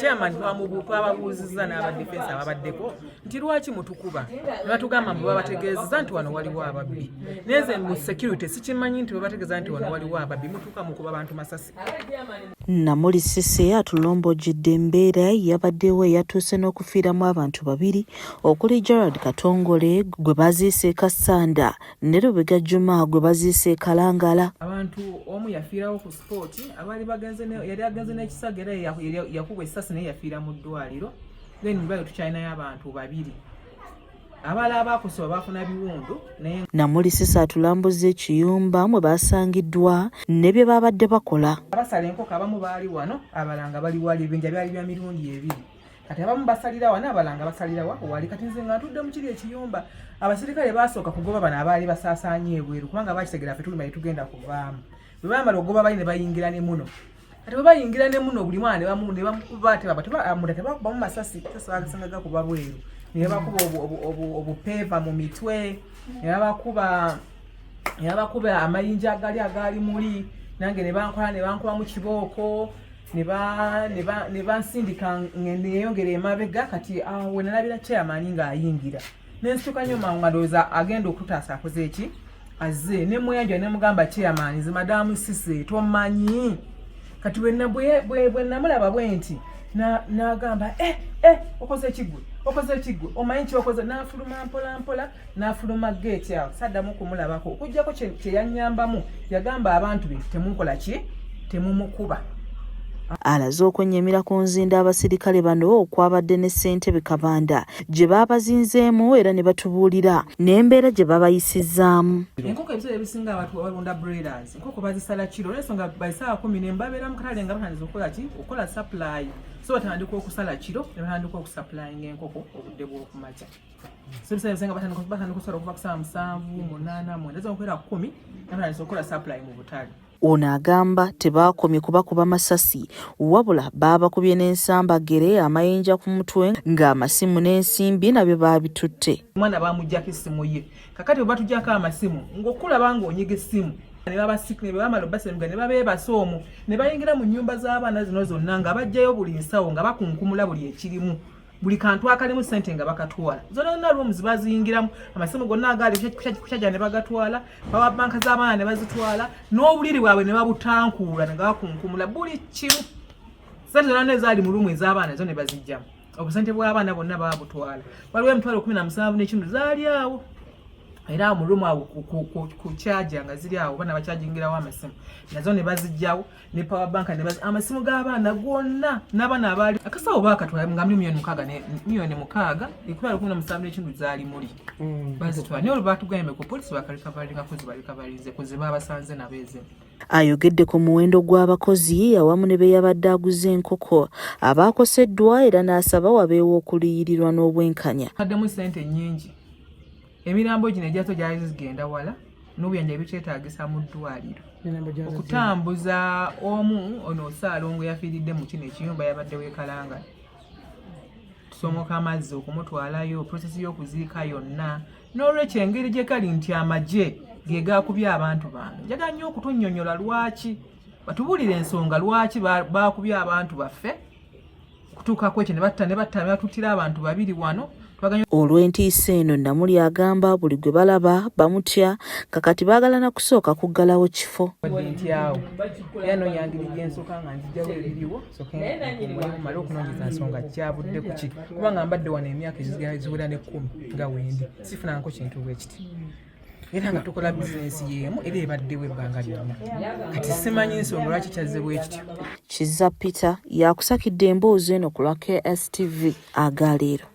Chairman twababuuzizza n'aba defense ababaddeko nti lwaki mutukuba, ne batugamba mbu babategeezezza nti wano waliwo ababbi. Naye nze mu security sikimanyi nti babategeeza nti wano waliwo ababbi, mutuuka mukuba bantu masasi. Namuli Cissy atulombojjedde embeera yabaddewo eyatuuse n'okufiiramu abantu babiri okuli Gerald Katongole gwe baziise e Kassanda ne Lubega Juma gwe baziise e Kalangala. Abantu omu yafiirawo ku sport, abaali bagenze yali agenze n'ekisago era yakubwa essasi naye yafiira mu ddwaliro. Then mu tukyalinayo abantu babiri abalala abaakosebwa baafuna biwundu naye. Namuli Cissy atulambuzza ekiyumba mwe basangiddwa ne bye babadde bakola. Abasala enkoko abamu baali wano, abalala nga bali wali. Ebibinja byali bya mirundi ebiri. Kati abamu basalira wano, abalala nga basalira wa wali. Kati nze nga ntudde mu kiri ekiyumba, abasirikale baasooka kugoba bano abaali basaasaanye ebweru kubanga bakitegera ffe tulima tugenda kuvaamu. Bwe bamala okugoba bali ne bayingira ne muno. Kati bwe bayingira ne muno, buli mwana ne bamukuba, munda tebakubamu masasi, bagasanga gakuba bweru, ne babakuba obupeeva mu mitwe, ne babakuba amayinja agali agaali muli. Nange ne bankola ne bankubamu kibooko ne bansindika neyongera emabega. Kati awo we nalabira chairman ng'ayingira, nensituka nnyo mangu nga ndowooza agenda okutaasa akoze eki azze. Ne mweyanjula ne mugamba, "Chairman, nze Madamu Cissy, tomanyi?" Kati bwe namulaba bwe nti n'agamba, "Eh, eh, okoze ekigwe, okoze ekigwe, omanyi kyokoze?" N'afuluma mpola mpola, n'afuluma geeti awo, saddamu kumulabako okugjako kye yannyambamu. Yagamba abantu be, "Temunkola ki, temumukuba." Alaze okwennyamira ku nzinda abasirikale bano okwabadde ne ssentebe Kabanda gye baabazinzeemu era ne batubuulira n'embeera gye babayisizaamu. Enkoko ebiseera ebisinga abantu abalunda broilers, enkoko bazisala kiro olwensonga by 11:00 babeera mu katale nga batandise okukola ki, okukola supply. So batandika okusala kiro ne batandika okusupplyinga enkoko obudde bw'okumakya. So ebiseera ebisinga batandika okusala okuva ku saawa 7, 8, 9, zokwera 10, batandise okukola supply mu butale. Ono agamba tebaakomye kubakuba masasi, wabula baabakubye n'ensambagere, amayinja ku mutwe, ng'amasimu n'ensimbi nabyo baabitutte. Omwana bamugjako essimu ye. Kakati bwe batuggyako amasimu ng'okulaba ng'onyiga essimu, ne bamala obasemuga ne babeebasa omwo ne bayingira mu nnyumba z'abaana zino zonna nga bajjayo buli nsawo, nga bakunkumula buli ekirimu, buli kantu akalimu ssente nga bakatwala. Zonna zonna rooms baziyingiramu, amasimu gonna agaali kukyajja ne bagatwala, power bank z'abaana ne bazitwala, n'obuliri bwabwe ne babutankuula ne bakunkumula buli kimu. Ssente zonna ezaali mu room ez'abaana zo ne bazijjamu. Obusente bw'abaana bonna baabutwala. Waliwo 17,000 zaali awo era mu room awo ku kyaja nga ziri awo, baana bakyajingirawo amasimu, nazo ne bazijjawo ne power bank ne amasimu g'abaana gonna n'abaana abaali akasawo baakatwala nga muli 6 million ne 6 million 17,500 zaali muli bazitwala. Naye olwo batugambye ku polisi bakarecoveringa zibarecoverinze ku ze baabasanze nabo ezimu. Ayogedde ku muwendo gw'abakozi awamu ne be yabadde aguze enkoko abaakoseddwa era n'asaba wabeewo okuliyirirwa n'obwenkanya. Addemu ssente nnyingi. Emirambo gino egyazo gyali zigenda wala n'obuyanja ebikyetaagisa mu ddwaliro okutambuza omu. Ono Saalongo yafiiridde mu kino ekiyumba, yabadde weekalanga tusomoka amazzi okumutwalayo, process y'okuziika yonna. N'olwekyo engeri gye kali nti amagye ge gaakubye abantu bange, njagala nnyo okutunnyonnyola lwaki, batubuulire ensonga lwaki baakubye abantu baffe kutuukako ekyo ne batta ne batta ne batuttira abantu babiri wano. Twaganya. Olw'entiisa eno, Namuli agamba buli gwe balaba bamutya, kakati baagala na kusooka kuggalawo kifo. Wadde ntyawo era noyangiri gyensooka nga nzijjawo ebiriwo, soke male okunoonyeza nsonga kyavudde ku ki, kubanga mbadde wano emyaka eziwera ne10 nga wendi sifunangako kintu bwe kiti, era nga tukola bizinesi y'emu era ebaddewo ebbanga lyonna. Kati simanyi nsonga lwaki kyazze bwe kityo. Kiza Peter yakusakidde emboozi eno ku lwa KSTV agaleero.